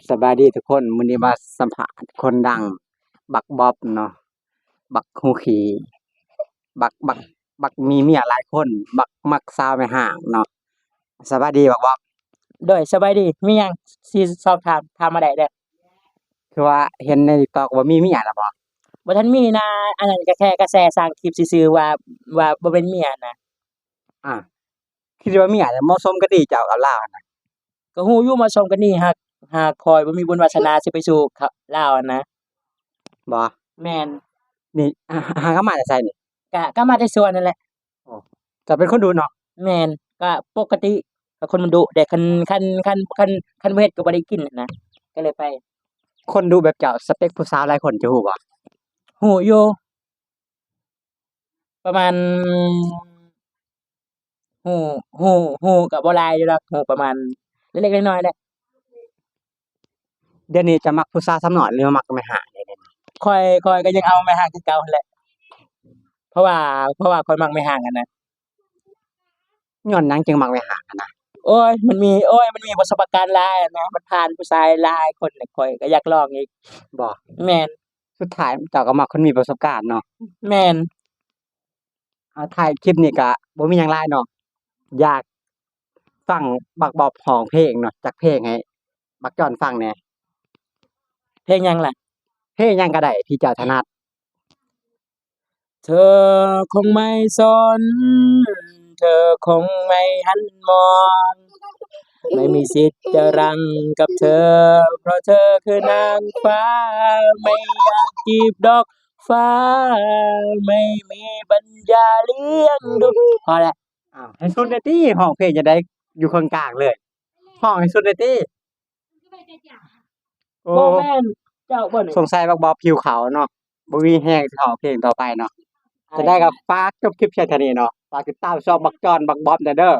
ສະບາຍດີທຸກຄົນ, ມື້ນີ້ມາສຳພາດຄົນດັງ ບັກບອບເນາະ, ບັກຫູຂີ້ ບັກ ບັກ ບັກມີເມຍຫຼາຍຄົນ, ບັກມັກສາວແມ່ຮ້າງເນາະ. ສະບາຍດີບັກບອບ. ໂດຍ ສະບາຍດີ. ມີຫຍັງຊິສອບຖາມ ຖາມມາໄດ້ເດີ້. ຄືວ່າເຫັນໃນຕິກຕັອກວ່າມີເມຍແລ້ວບໍ່? ບໍ່ທັນມີນາ, ອັນນັ້ນກໍແຄ່ກະແສສ້າງຄລິບຊື່ໆ ວ່າ ວ່າບໍ່ແມ່ນເມຍນະ. ອ່າ ຄິດວ່າເມຍເໝາະສົມກັນດີເຈົ້າກັບລາວຫັ້ນນະ? ກໍຮູ້ຢູ່ເໝາະສົມກັນດີ, ຫາກ ຫາກຂ້ອຍບໍ່ມີບຸນວາສະໜາຊິໄປສູ່ເຂົາ ລາວຫັ້ນນະ. ບໍ່? ແມ່ນ. ນີ້ ຫາ ຫາກັບມາແຕ່ໃສນີ້? ກະ ກະມາແຕ່ສວນນັ້ນແຫຼະ. ອໍ ເຈົ້າເປັນຄົນດຸເນາະ? ແມ່ນ. ກະປົກກະຕິ ກະຄົນມັນດຸແດ່, ຄັນ ຄັນ ຄັນ ຄັນ ຄັນບໍ່ເຮັດກໍບໍ່ໄດ້ກິນຫັ້ນນະ, ກໍເລີຍໄປ. ຄົນດຸແບບເຈົ້າ ສະເປັກຜູ້ສາວຫຼາຍຄົນ ເຈົ້າຮູ້ບໍ່? ຮູ້ຢູ່. ປະມານ ຮູ້ ຮູ້ ຮູ້ກໍບໍ່ຫຼາຍຢູ່ດອກ, ຮູ້ປະມານເລັກໆນ້ອຍໆແຫຼະ. ດຽວນີ້ເຈົ້າມັກຜູ້ສາວສ່ຳນ້ອຍ ຫຼືວ່າມັກແມ່ຮ້າງ? ຂ້ອຍ ຂ້ອຍກໍຍັງເອົາແມ່ຮ້າງຄືເກົ່າຫັ້ນແຫຼະ, ເພາະວ່າ ເພາະວ່າຂ້ອຍມັກແມ່ຮ້າງຫັ້ນນະ. ຍ້ອນຫຍັງຈຶ່ງມັກແມ່ຮ້າງຫັ້ນນະ? ໂອ້ຍ ມັນມີ ໂອ້ຍ ມັນມີປະສົບປະການຫຼາຍຫັ້ນນະ, ມັນຜ່ານຜູ້ຊາຍຫຼາຍຄົນ, ຂ້ອຍກໍຢາກລອງອີກ. ບໍ່? ແມ່ນ. ສຸດທ້າຍເຈົ້າກໍມັກຄົນມີປະສົບການເນາະ? ແມ່ນ. ອ່າ ທ້າຍຄລິບນີ້ກະບໍ່ມີຫຍັງຫຼາຍເນາະ, ຢາກຟັງບັກບອບຮ້ອງເພງເນາະ, ຈັກເພງໃຫ້ບັກຈອນຟັງແດ່. ເພງຫຍັງລະ? ເພງຫຍັງກໍໄດ້ທີ່ເຈົ້າຖະໜັດ. ເທືອຄົງໄມ່ສົນ ເທືອຄົງໄມ່ຫັນມອງ, ໄມ່ມີສິດຈະຮັ່ງກັບເທືອ ເພາະເທືອຄືນາງຟ້າ, ໄມ່ຢາກຈີບດອກຟ້າ, ໄມ່ມີປັນຍາລ້ຽງດູ. ພໍແລ້ວ. ອ້າວ ໃຫ້ສຸດແດ່ຕິ, ຮ້ອງເພງຈັ່ງໃດຢູ່ເຄິ່ງກາງເລີຍ, ຮ້ອງໃຫ້ສຸດແດ່ຕິ. ໂອ້ ບໍ່ແມ່ນເຈົ້າບໍ່ນີ້? ສົງໄສບັກບອບຫິວເຂົ້າເນາະ, ບໍ່ມີແຮງຊິຮ້ອງເພງຕໍ່ໄປເນາະ. ຈັ່ງໃດກໍຝາກຈົບຄລິບພຽງເທົ່ານີ້ເນາະ, ຝາກຕິດຕາມຊ່ອງບັກຈອນ ບັກບອບແດ່ເດີ້.